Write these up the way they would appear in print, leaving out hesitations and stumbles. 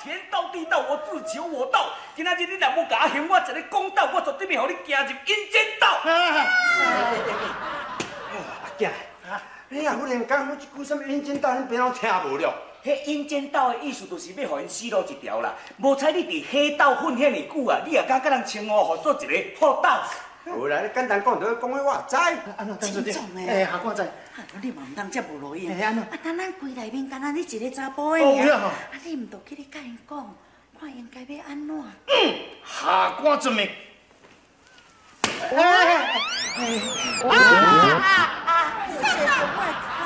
天道地道，我自求我道。今仔日你若無共我還我一个公道，我絕對欲予你行入陰間道。阿囝，你若忽然講一句啥物陰間道，恁邊攏聽無了？彼陰間道的意思就是欲予𪜶死路一條啦。無彩你佇黑道混遐爾久啊，你也敢佮人稱呼予做一个好道？無啦，你簡單講就講話我也知。真總的。欸，下官知。你嘛毋通遮無路用。欸，按怎？啊，等咱規內面敢若你一个查埔的爾。啊，你毋著去咧佮𪜶講，看應該欲按怎？嗯，下官遵命。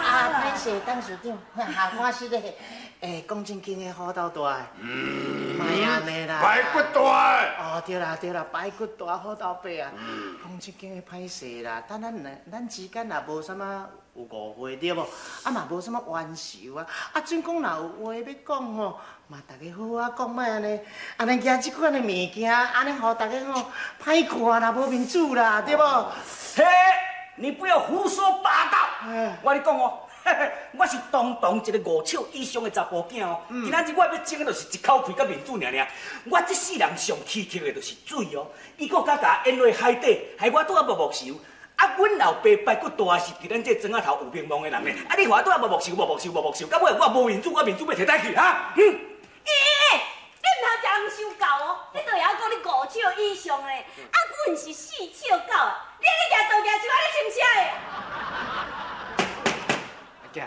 啊，歹势，董事長，下官是咧，欸，講正經的虎鬥大的，莫按呢啦，排骨大的。哦，對啦對啦，排骨大虎鬥伯啊，講正經的歹勢啦，等咱兩咱之間也無啥物有誤會對無？啊嘛無啥物冤仇啊，啊準講若有話欲講吼，嘛逐家好好講，莫按呢，按呢舉這款的物件，按呢予逐家吼歹看啦，無面子啦，對無？嘿，你不要胡說八道！我跟你講哦，我是堂堂一个5尺以上的查埔囝哦。今仔日我欲爭的就是一口氣佮面子爾爾。我這世人上苛刻的就是水哦，伊閣敢共我淹落海底，害我拄仔無目仇。啊，阮老爸排骨大是佇咱這莊仔頭有名望的人呢。啊，你看我拄仔無目仇，無目仇，無目仇，到尾我無面子，我面子欲提佗去哈？嗯。欸欸欸，你毋通食人收够哦！你都會曉講你5尺以上咧，啊，阮是4尺9啊！你按呢舉刀舉手，按呢穿啥的？阿囝，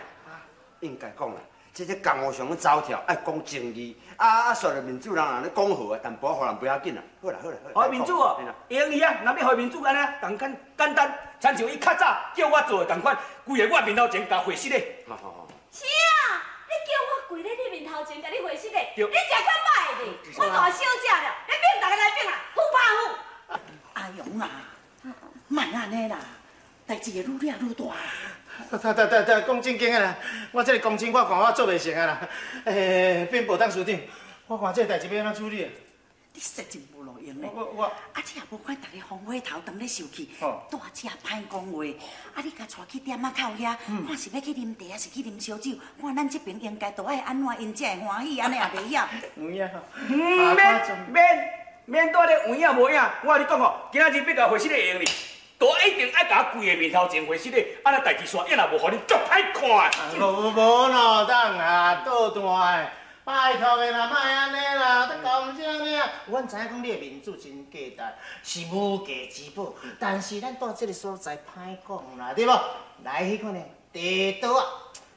應該講啦，這個江湖上走跳愛講情義，啊啊，說著面子人若咧講好啊，淡薄仔予人袂要緊啦。好啦好啦好。予面子哦，會用伊啊，若欲予面子按呢，仝款簡單，親像伊較早叫我做的仝款，規个我面頭前共回失咧。好好好。是啊，你叫我跪咧你面頭前共你回失咧，你食較歹咧，我大小姐了，你變逐家來變啊，虎拍虎。阿勇啊，莫按呢啦，代誌會愈掠愈大啦。對對對對，講正經的啦，我這个工程我看我做袂成啊啦。欸，稟報董事長，我看這个代誌欲按怎處理啊？你實在無路用咧。我我啊，這也無怪逐家風火頭當咧受氣，蹛遮歹講話。啊，你共帶去店仔口遐，看是欲去啉茶，抑是去啉燒酒？看咱這爿應該都愛按怎，𪜶才會歡喜，按呢也袂曉。有影吼。免免免，蹛咧有影無影？我共你講吼，今仔日欲共會失禮會用哩。都一定愛共我跪佇面頭前回失禮，啊若代誌煞，也若無予恁足歹看。無無喏，等啊，倒轉的，拜託的啦，莫按呢啦，都講啥呢？阮知影講你的面子真價值，是無價之寶，但是咱蹛這个所在歹講啦，對無？來彼款的茶桌仔，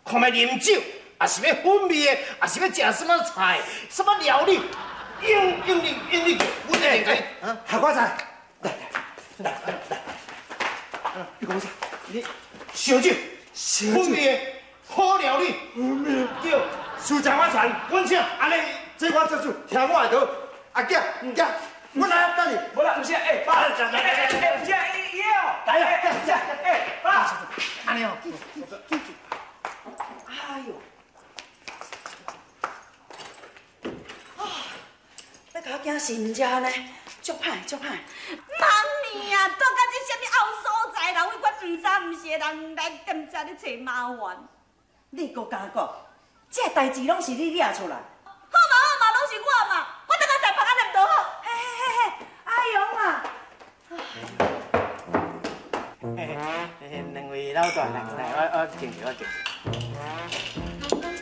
看覓啉酒，抑是欲粉味的，抑是欲食什麼菜，什麼料理，用用力用力，阮一定共你。下官仔，來來來來。你講啥？你燒酒、粉味的好料理，對，事情我傳，阮請。按呢，這我做主，聽我的就好。阿囝，囝，我來等你。無啦，毋是，欸，爸，欸欸，毋是，伊伊哦，來啦，毋是，欸，爸，按呢哦。哎呦，啊，欲共我驚死毋知呢，足歹足歹。媽咪啊，蹛到這啥物後所在，人為款毋三毋四的人來踮遮咧揣麻煩。你閣敢講？這代誌攏是你惹出來。好嘛好嘛，攏是我嘛，我等下台北按呢毋著好。嘿嘿嘿嘿，阿勇啊！兩位老大人來，我敬著我敬著。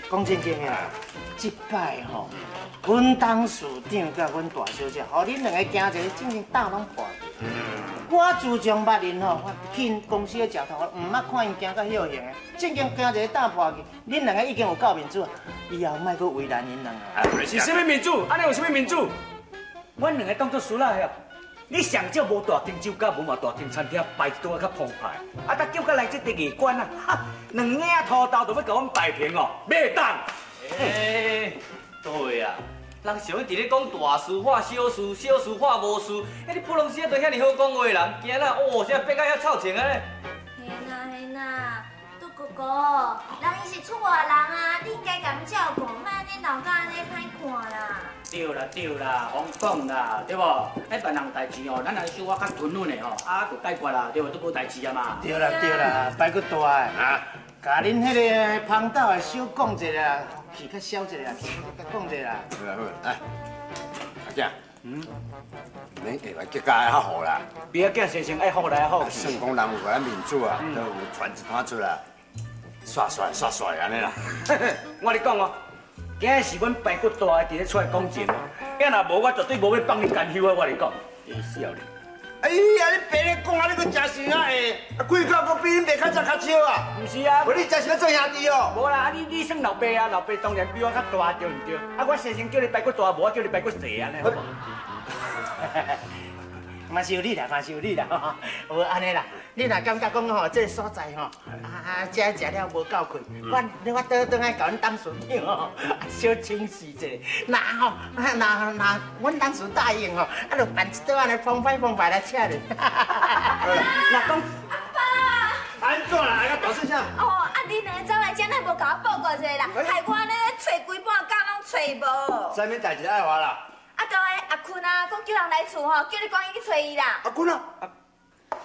講正經的啦，這擺吼，阮董事長佮阮大小姐，予恁兩个行一个，真正膽攏破去。我自從捌𪜶吼，我去公司咧食頭，毋捌看𪜶行甲歇形的，正經行一个膽破去。恁兩个已經有夠面子，以後莫閣為難𪜶兩个。是啥物面子？按呢有啥物面子？阮兩个當作輸啦遐。你上少無大間酒家，無嘛大間餐廳擺一桌仔較澎湃，啊，才叫佮來這地藝館啊，哈，兩領土豆就欲共阮擺平哦，袂當。欸，對啊，人上一直咧講大事化小事，小事化無事，欸，你普通時仔都遐爾好講話的人，今仔哦，啥變甲遐臭情啊咧？嘿啦嘿啦，都哥哥，人伊是出外人啊，你應該共照顧，莫按呢鬧甲按呢歹看啦。對啦對啦，黃講啦，對無？彼別人代誌哦，咱若小可較吞忍的吼，啊，就解決啦，對無？都無代誌啊嘛。對啦對啦，排骨大的，共恁彼个芳斗的小講一下，氣較消一下，講一下。好啦好啦，來，阿囝，毋免下來結交較好啦。比仔囝生性愛好來好去。算講人有共咱面子啊，都有傳一攤出來，煞煞煞煞按呢啦。我跟你講哦，今日是阮排骨大的佇咧出來講情哦，若無我絕對無欲放你干休啊！我跟你講，欸，少年。哎呀，你爸咧講啊，你閣食啥啊？啊，開口閣比恁爸較早較少啊？毋是啊，無你這是欲做兄弟哦？無啦，啊你算老爸啊，老爸當然比我較大，對毋對？啊，我細聲叫你排骨大，無我叫你排骨細按呢，好無？嘛是有理啦，嘛是有理啦，無按呢啦。你若感覺講吼，這个所在吼，啊，這食了無夠睏，我倒轉來共阮董事長吼，小請示一下。若吼，若若阮董事答應吼，啊，就辦一桌按呢澎湃澎湃來請你。若講阿爸，按怎啦？來個大細聲。哦，啊，你兩个走來遮，哪無共我報告一下啦？害我按呢揣規半工攏揣無。啥物代誌愛華啦？啊，就彼阿坤啊，講叫人來厝吼，叫你趕緊去揣伊啦。阿坤啊，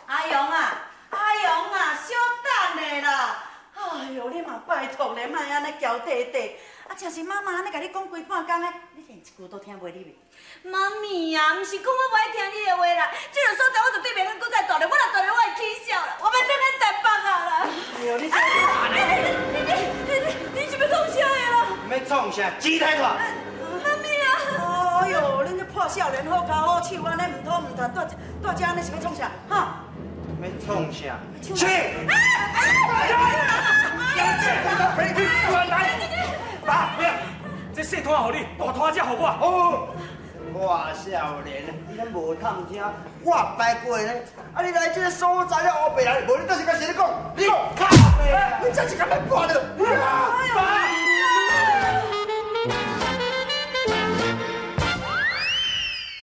阿勇啊，阿勇啊，小等下啦！哎喲，你嘛拜託咧，莫按呢嬌滴滴。啊，就是媽媽按呢共你講規半工的，你連一句都聽袂入去。媽咪啊，毋是講我無愛聽你的話啦，這个所在我絕對袂當閣再蹛咧，我若蹛咧我會起痟啦，我欲轉去台北啊啦！哎喲，你這……你是欲創啥的啦？欲創啥？雞太大！媽咪啊！哎喲，恁這破少年好跤好手，按呢毋吐毋談，蹛蹛遮按呢是欲創啥？哈？欲創啥？去！爸，不要，這細攤予你，大攤才予我。哦，我少年，你敢無探聽？我排過呢，啊你來這个所在了烏白來，無你倒是共誰咧講？你靠北，你這是共欲跋著？